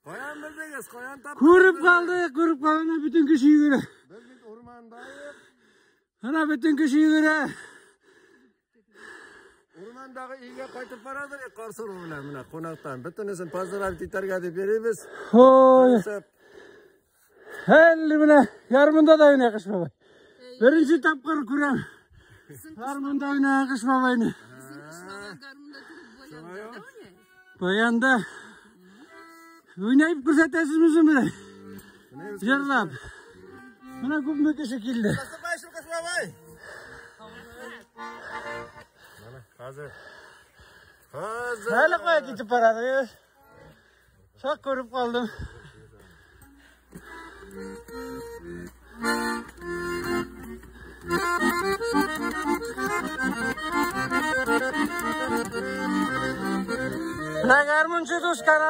Каян белдегез, каян таптыгыз? Күреп калдык, күреп калдык, бөтен кеше йөгерә. Без бит урмандаек. Ана бөтен кеше йөгерә. Урмандагы өйгә кайтып барадыр, кар сугу белән менә кунактан. Бөтенесен поздравить итәргә дип йөрибез. Ой, Тырышып. әле менә гармунда да уйный Кыш бабай. Беренче тапкыр күрәм. Гармунда уйнаган Кыш бабайны. Баянда уйнап күрсәтәсезме соң менә? Җырлап. Менә күпме кеше килде. Наступающим, Кыш бабай! Менә, хәзер. Хәзер. Әле кая китеп барадыгыз? Чак күреп калдым. Менә гармунчы дус каналы.